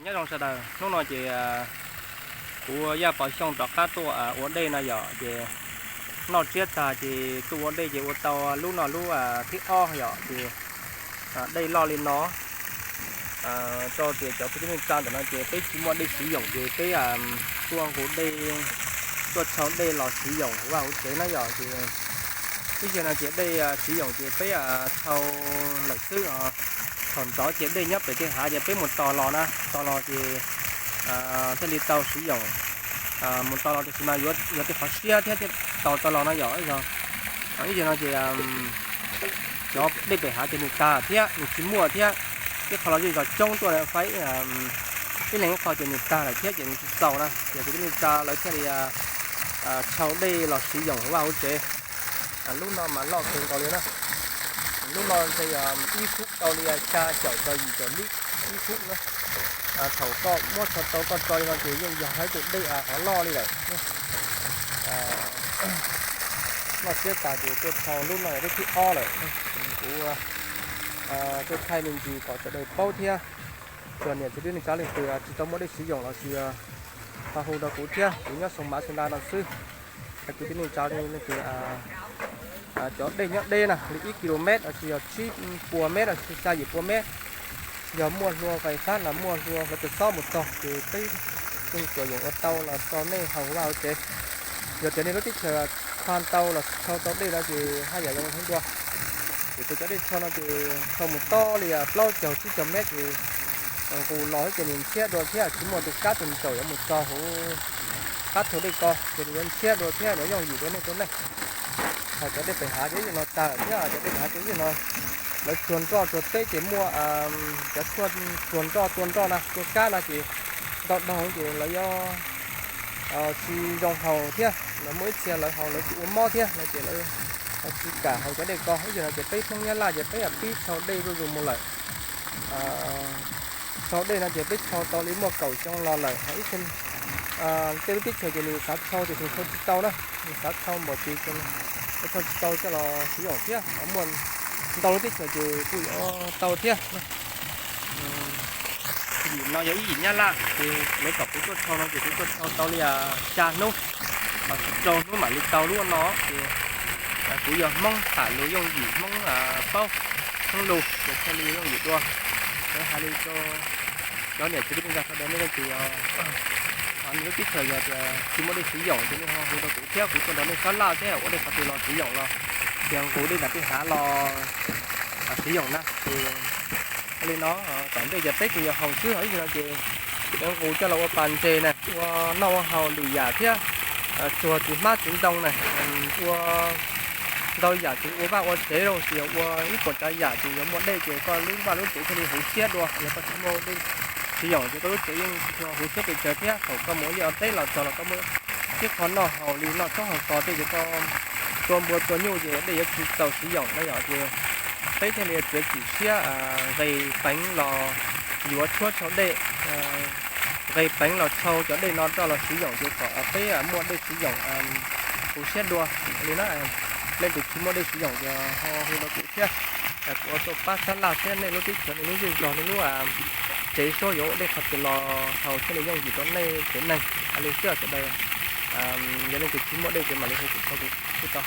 Nyob zoo sawv daws, hnub no ces kuv Yaj Pov Xyooj rov qab tuaj ua dej no yom, ces noj tsiab tag ces tuaj ua dej ces ua tau lub no lub thib ob yom, ces dej loj li no. Rau tias cov kwv tij neej tsa ntawm no ces peb tsis muaj dej siv yoom ces peb tuaj nqus dej, tuaj tshau dej los siv yoom hauv vaj hauv tsev na yom, ces ib zaug no ces dej siv yoom ces peb tshau lawm xwb. Thaum ntxov ces dej nyob pem tej hav ces peb mus tos los na, tos los ces thiaj li tau siv yoom. Mus tos los tiam sis mas yuav tej qhov siab thiab thiaj tos tau los no yom. Ib zaug no ces cov dej pem hav ces nws tag thiab nws tsis muaj thiab, ib qho los zej zos coob tuaj faib ib leeg ib qho ces nws tag lawm thiab ces nws tsis txaus na, ces kwv tij neej tsa lawv thiaj li tshau dej los siv yoom hauv vaj hauv tsev. Lub no mas loj kawg nkaus li na. Lub no ntshe ib khub tau li xya caum txog yim caum lib ib khub na. Thaum koj muab tshau tau koj tso li no ces yeej yog ib tus dej hov loj li lawm. Noj tsiab tas ces tuaj tshau lub no yog lub thib ob lawm. Kuv tuaj thaij me ntsis kom sawv daws paub thiab. Txhua niam txiv kwv tij neej tsa leej twg tsis tau muaj dej siv yoom los sis ho hu rau kuv thiab, kuv nyob Xoo Mav Xoo Las no xwb. Kwv tij neej tsa leej twg cov dej nyob deb na li ib ki lus mev los sis yog tsib puas mev los sis xya yim puas mev, yog muaj hlua fais fab los muaj hlua hluav taws xob mus txog ces peb yeej tsuas yeem ua tau los rau nej haus vaj hauv tsev. Yog tias nej lub teb chaws tha tau los tshau tau dej no ces haj yam zoo heev dua. Ces cov dej tshau no ces tshau mus toj li plaub caug tsib caug mev ces nqus los ces nws ntshiab dua thiab tsis muaj tus kab tus ntsaum yuav mus txog hauv qab thua dej ko ces nws yuav ntshiab dua thiab yuav yooj yim dua nej tus neeg. Ho cov dej pem hav ces ib zaug no tag lawm thiab cov dej pem hav ces ib zaug no lawv tsuag nroj tsuag teb ces muaj cov tshuaj tsuag nroj tua nroj na tua kab no ces ntau dhau ces lawv yuav tsis zoo haus thiab, lawv muaj ib txhia lawv haus lawv tsis ua mob thiab no ces lawv tsis kam haus cov dej ko. Ib zaug no ces peb Hmoob Nyab Laj ces peb pib tshau dej zuj zus mus lawm. Tshau dej no ces peb tshau tau li muaj kaum xyoo los lawm, ho ib txhia tej lub teb chaws ces nws xav tshau ces nws tshau tsis tau na, nws xav tshau npaum twg ces tshau tsis tau coj los siv yoom thiab. Ho muaj ntau lub teb chaws ces kuj yuav tau thiab. Yim no yog ib yim Nyab Laj ces lawv kom kuv tuaj tshau no ces kuv tuaj tshau tau li xya hnub, rau hnub mam li tau lub no ces kuv yog Hmoob tham lus yooj yim, Hmoob paub Hmoob lus ces thiaj li yooj yim dua. Lawv hais li rau cov niam txiv kwv tij neej tsa sawv daws, nej leej twg yog nej lub teb chaws yog tias tsis muaj dej siv yoom ces nej ho hu rau kuv thiab kuv tuaj nrog nej sab laj thiab ua dej qhov twg los siv yoom los, tias nqus dej nram tej hav los siv yoom na ces li no. Tom ntej ces peb tsuas yog haus xwb, ho ib zaug no ces yuav nqus coj los ua pas ntses na, ua noj ua haus lwm yam thiab, tsuag txiv hmab txiv ntoo na, ua ntau yam tsev, ua vaj ua tsev los sis yog ua ib puas tsav yam ces yog muaj dej ces koj lub vaj lub tsev thiaj li huv siab dua. Yog koj tsis muaj dej siv yoom ces koj lub tsev yeej tsis huv siab pes tsawg thiab. Thaum koj mus ua liaj ua teb los txog los koj muaj ib qho noj haus li noj tshoob haus kos tej ces koj tua npua tua nyuj ces dej yuav tsis txaus siv yoom na yom. Ces peb thiaj li txiav txim siab nqes peev los yuav tshuab tshau dej, nqes peev los tshau cov dej no rau los siv yoom ces kom peb muaj dej siv yoom huv siab dua li na. Leej twg tsis muaj dej siv yoom ces ho hu rau kuv thiab, kuv ua tuaj pab sab laj thiab nej lub teb chaws, nej lub zej zog, nej lub tsev suab yuav ua dej qhov twg los haus thiaj li yooj yim rau nej tsev neeg li xwb sawv daws. Yog leej twg tsis muaj dej ces mam li hu kuv tau, kuv tau.